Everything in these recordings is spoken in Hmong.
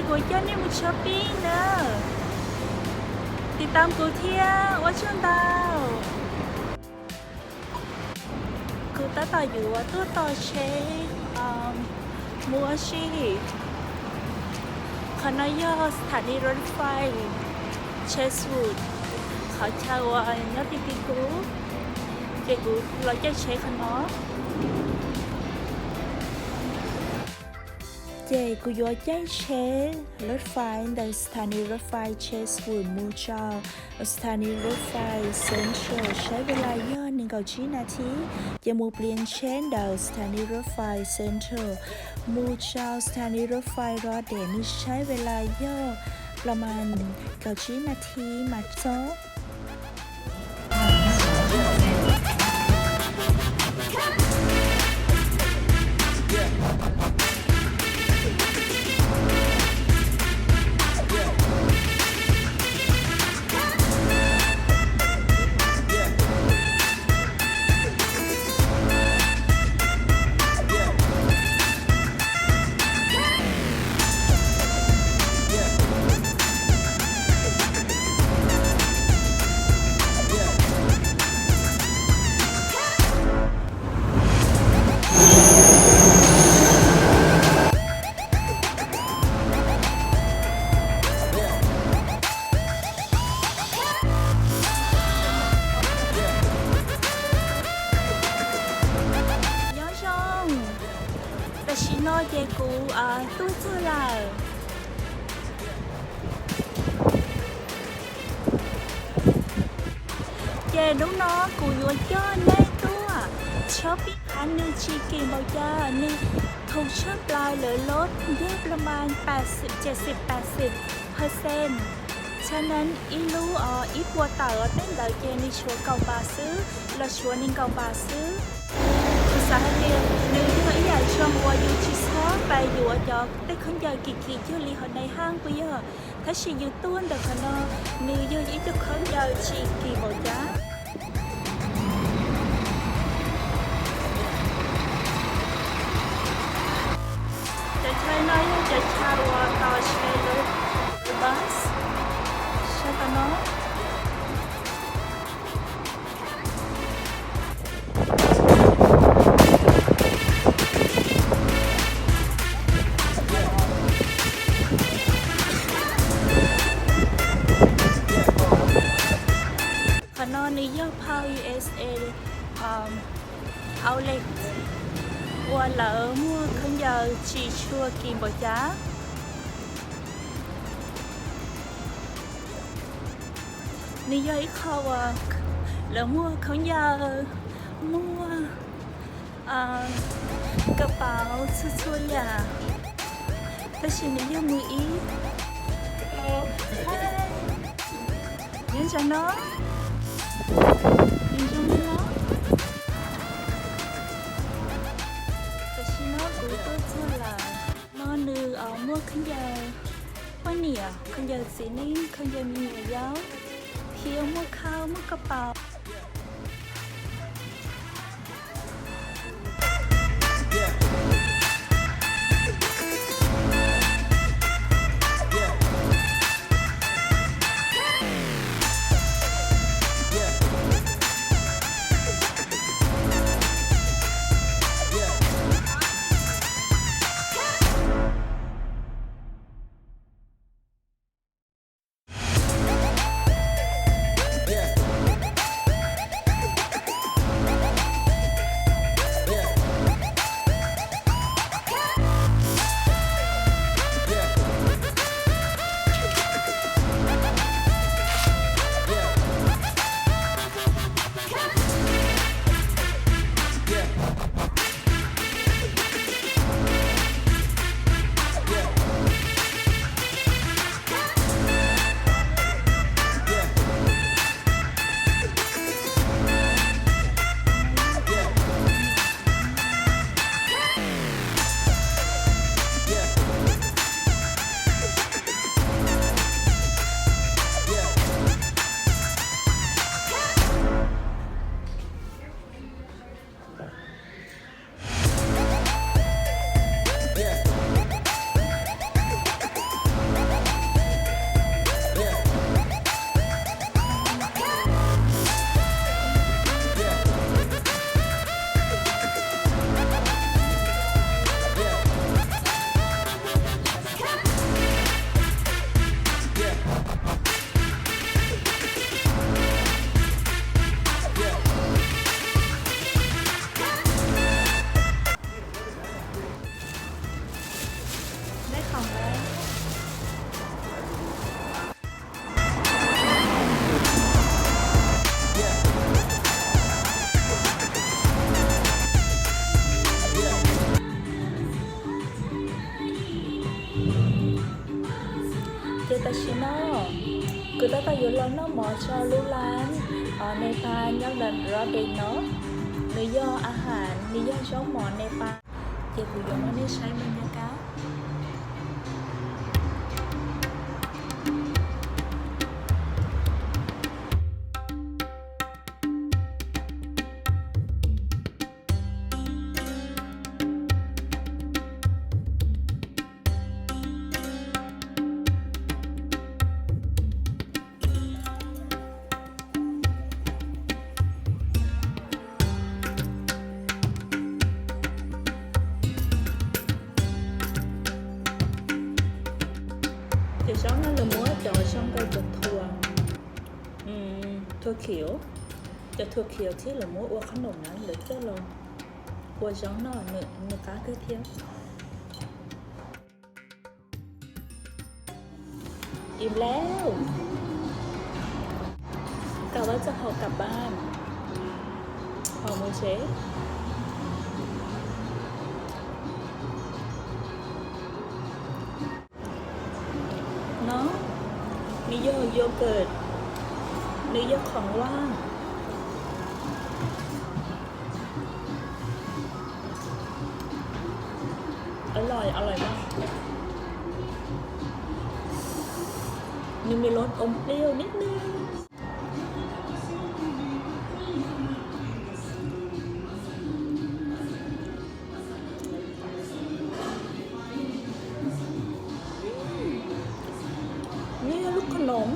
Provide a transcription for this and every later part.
Kuv coj nej mus shopping na. Tiv tam kuv thiab, ua tsaug ntau. Kuv tab tom yuav tuaj tos tsheb mus ua si. Qhov no yog ສະຖານີລົດໄຟ Chatswood, qhov chaw uas nyob ti ti kuv, ces kuv los caij tsheb qhov no. Ces kuv yuav caij tsheb ລົດໄຟ ntawm ສະຖານີລົດໄຟ Chatswood เmus rau ສະຖານີລົດໄຟ Central ใช้เวลา yog nees nkaum tsib nas this, ces mus pliav tsheb ntawm ສະຖານີລົດໄຟ Central เmus rau ສະຖານີລົດໄຟ Royal Danish ใช้เวลา yog ປະມານ kaum tsib nas this mas txog. Nyob zoo, tam sim no ces kuv tuaj txog lawm. Ces hnub no kuv yuav coj nej tuaj shopping, nws tsis kim npaum cas, nws thoob tshaj plaws lawm, lub ntiag pla mas pab xim, pab xim, pab xim percent. Tshaj nees ib lub ib puas tawm, tej ntawd ces nws tshuav kaum npas xwb, los tshuav nees nkaum npas xwb. Kuv xav hais tias nws yog ib yam zoo uas yus tsis txhob pais yuav cov tej khaub ncaws kim kim cuag li hauv Nais Haaj puas yog? Tab sis yus tuaj ntawm qhov no, nws yog ib tug khaub ncaws tsis kim npaum cas. Cov chaw no yog cov chaw uas tos tsheb lub bus, saib tom no. Qhov no nws yog Paul U S A Outlet uas lawv muag khaub ncaws tsis tshua kim npaum cas. Nws yog ib qho uas lawv muag khaub ncaws, muag ka pauv txhua txhua yam, tab sis nws yog mus ib, nyob ntawm no, nws zoo li no. Tam sim no kuv tuaj txog lawm. No nws muag khaub ncaws poj niam, khaub ncaws txiv neej, khaub ncaws me nyuam yaus, thiab muag khau, muag ka pauv. Ces tam sim no kuv tab tom yuav los noj mov rau lub lab Nepal nyob London Road no. Nws yog a has, nws yog zaub mov Nepal. Ces kuv yuav muab nej saib me nyuam kab. Ces zaub no lawv muab cov zoo nkaus cov thuas, thuas khiv, cov thuas khiv thiab lawv muab ua qhob noom na, lawv coj los ua zaub no, nws qab kawg thiab. Im lawm, kab vaj txog hauv kab vaj, hauv mus tsev. No, nws yog yogurt, nws yog khoom vaj. Aloj, aloj mas. Nws me los ua pliaj nib nib. Nws yog lub khoom noom,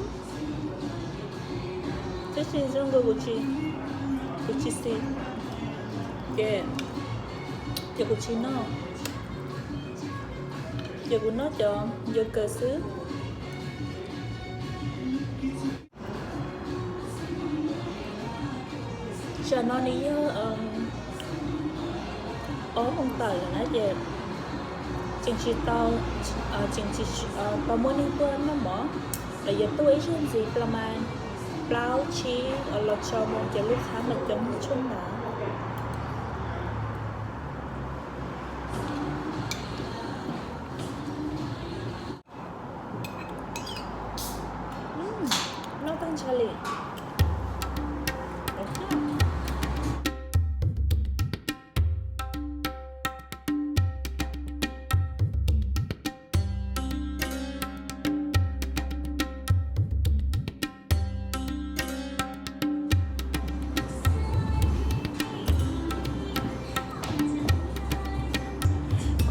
tab sis zoo nkaus kuv tsis, kuv tsis xis, ces, ces kuv tsis noj, ces kuv noj cov yogurt xwb. Tsam no nws yog ob moos tawm lawm na ces tseem tsis tau, tseem tsis tau muaj neeg tuaj noj mov. Lawv yuav tuaj ib zaug ntxiv plas mas plaub tsib los rau moos ces lub qab mas coob tshaj ntawd. Noj tag nrho li.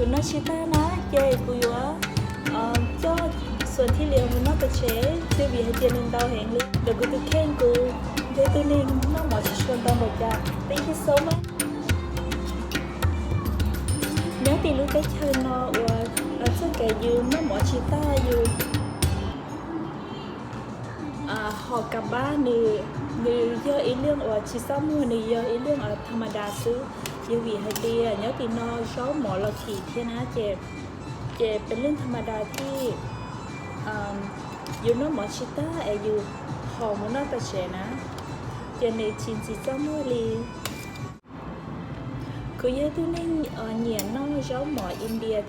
Kuv noj tsis tag na ces kuv yuav coj Xuas thiaj li mus noj tom tsev twb vim hais tias nws ntau heev li. Ntawm kuv tus kheej kuv yog tus neeg noj mov tsis tshua ntau npaum cas. Thank you so much. Nyob tim lub teb chaws no uas txoj kev yus noj mov tsis tag yus hom kas pab nws, nws yog ib leej uas tsis txaj muag, nws yog ib leej tha ma da xwb. Yog vim hais tias nyob tim no zaub mov los kim thiab na ces, ces peb leej tha ma da thiaj yus noj mov tsis tag es yus hom mus noj tom tsev na, ces nws tsis ntxim txaj muag li. Kuv yog ib tug neeg nyiam noj zaub mov India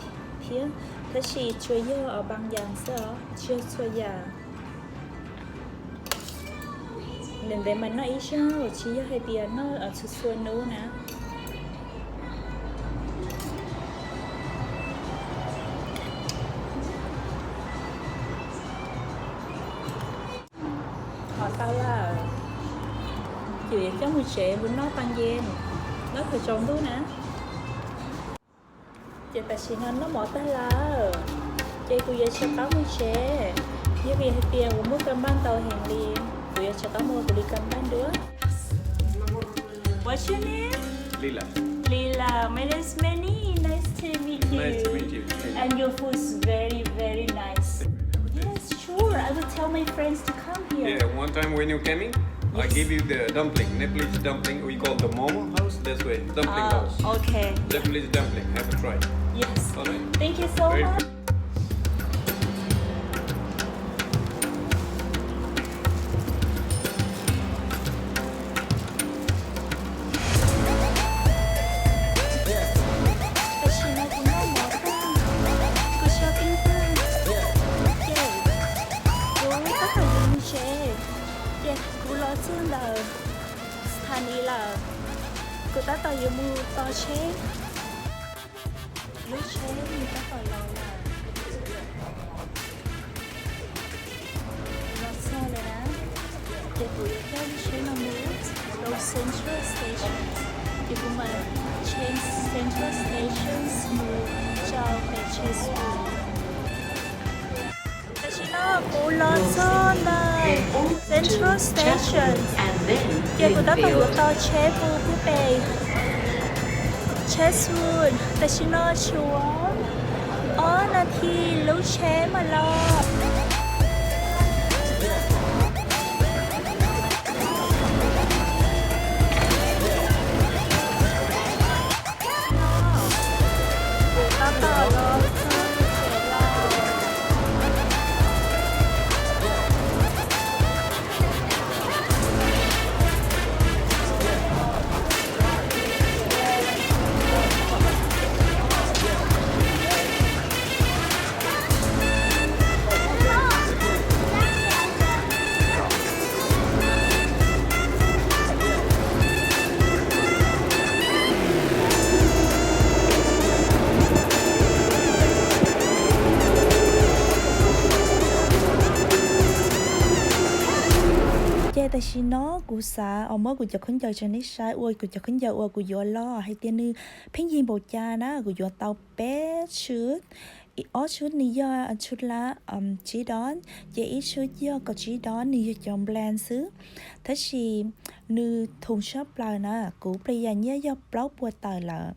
thiab, tab sis tsuas yog pab yam xwb os, tsis yog txhua yam. Ntev ntev mas noj ib zaug, tsis yog hais tias noj txhua txhua hnub na. Hom tau lawm, ces yuav coj mus tsev mus noj tag nce, noj thaum tsaus ntuj na. Ces tam sim no noj mov tag lawm, ces kuv yuav rov qab mus tsev. Yog vim hais tias kuv muaj kas npaj ntau heev li, kuv yuav rov qab mus kuv li kas npaj dua. What's your name? Lila. Lila, my name is Manny. Nice to meet you. Nice to meet you. And your food is very, very nice. Yes, sure. I will tell my friends to come here. Yeah, one time when you're coming, I give you the dumpling, Nepalese dumpling. We call the momo house. That's why dumpling house. Okay. Nepalese dumpling. Have a try. Yes. All right. Thank you so much. Tam sim no kuv noj mov tag, kuv shopping tag, ces Los txog ntawm thaj ni lawm, kuv tab tom yuav mus tos tsheb. Lub tsheb nws tab tom los lawm. Los txog lawm na, ces kuv yuav caij lub tsheb no mus rau Central Station, ces kuv mam change Central Station mus rau pem Chatswood. Tam sim no kuv los txog ntawm Central Station, ces kuv tab tom yuav tos tsheb mus pem Chatswood. Tam sim no tshuav ob nas this lub tsheb mam los. Ces tam sim no kuv xav muab kuv cov khaub ncaws rau nej saib, ua kuv cov khaub ncaws uas kuv yuav los hais tias nws pheej yig npaum cas na. Kuv yuav tau peb tshwj, ob tshwj nws yog tshwj la tsib dob, ces ib tshwj yog kaum tsib dob, nws yog cov brand xwb. Tab sis nws thum tshaj plaws na, kuv plas yas nyiaj yog plaub puas tawm lawm.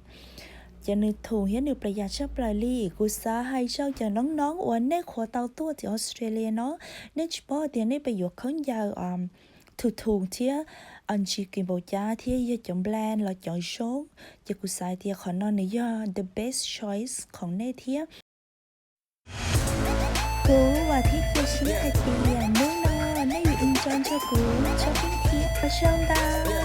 Ces nws thum thiab nws plas yas tshaj plaws li. Kuv xav hais rau cov noob noob uas nej qhuav tau tuaj tim Australia no, nej tsis paub tias nej puas yuav khaub ncaws thum thum thiab ntsis kis npaum cas thiab yog cov brand los cov zoo, ces kuv xav tias qhov no nws yog the best choice khoom nej thiab. Kuv vam thiab cia siab hais tias hnub no nej yuav enjoy nrog kuv shopping thiab. Ua tsaug ntau.